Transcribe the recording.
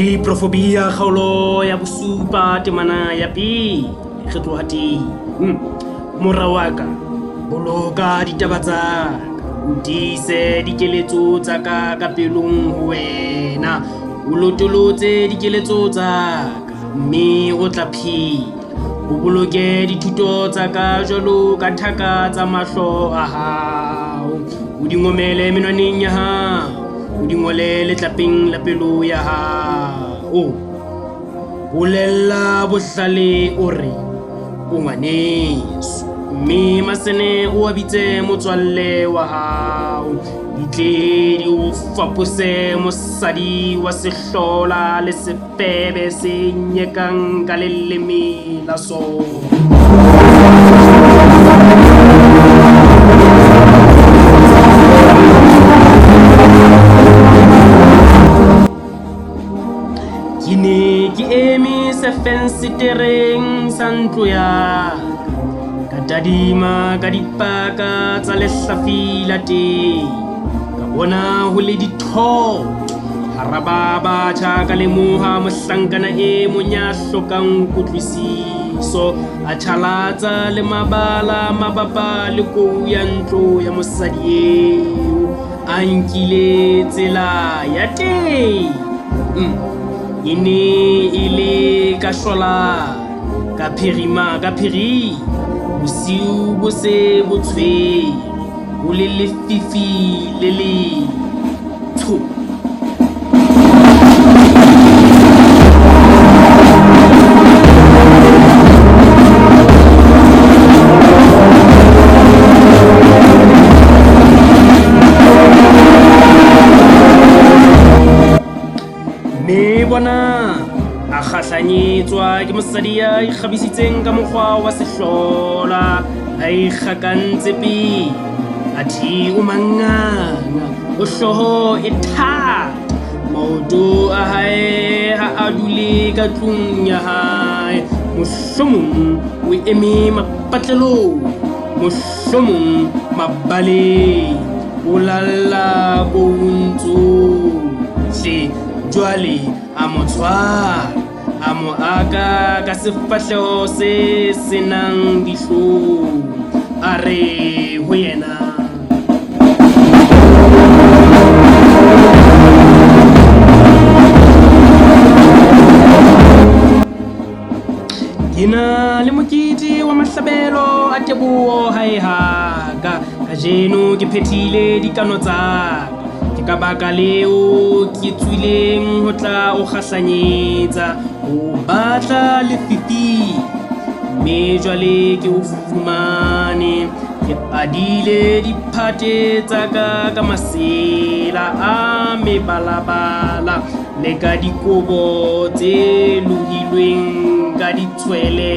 Diprofobia kgaolo ya bosupa temana ya pele re tloha teng. Mora wa ka, boloka ditaba tsa ka, o tiise dikeletso tsa ka ka pelong ho wena, o lotolotse dikeletso tsa ka, mme o tla phela. O boloke dithuto tsa ka jwalo ka thaka tsa mahlo a hao, o di ngomele menwaneng ya hao, o di ngole letlapeng la pelo ya hao. Bolella bohlale o re, o ngwaneso, mme masene o a bitse motswalle wa hao. Di tle di o fapose mosadi wa sehlola le sefebe se nyekang ka leleme la sona. Ke ne ke eme sefensetereng sa ntlo ya ka, ka tadima ka dipaka tsa lehlafi la teng, ka bona ho le dithoto hara ba batjha, ka lemoha mohlankana e mong ya hlokang kutlwisiso, a tjhalatsa le mabala mabapa le kou ya ntlo ya mosadi eo, a nkile tsela ya teng. E ne e le ka shwalane, ka phirima ka phirima, bosiu bo se bo tshwere, ho le lefifi le letsho. Mme bona a kgahlanyetswa ke mosadi ya ikgabisitseng ka mokgwa wa sehlola, a ikgakantse pele, athe o manganga, o hlooho e thata, maoto a hae ha a dule ka tlung ya hae, mohlomong o eme mapatlelong, mohlomong mabaleng, o lalla koung tsohle. Jwale a mo tshwara, a mo aka ka sefahleho se senang dihlong, a re ho yena, Ke na le mokete wa mahlabelo a teboho hae ha ka, kajeno ke phethile dikano tsa ka. Ke ka baka leo ke tswileng ho tla o kgahlanyetsa, ho batla lefifing, mme jwale ke o fumane. Ke adile diphate tsa ka ka masela a mebalabala le ka dikobo tse lohilweng ka ditshwele.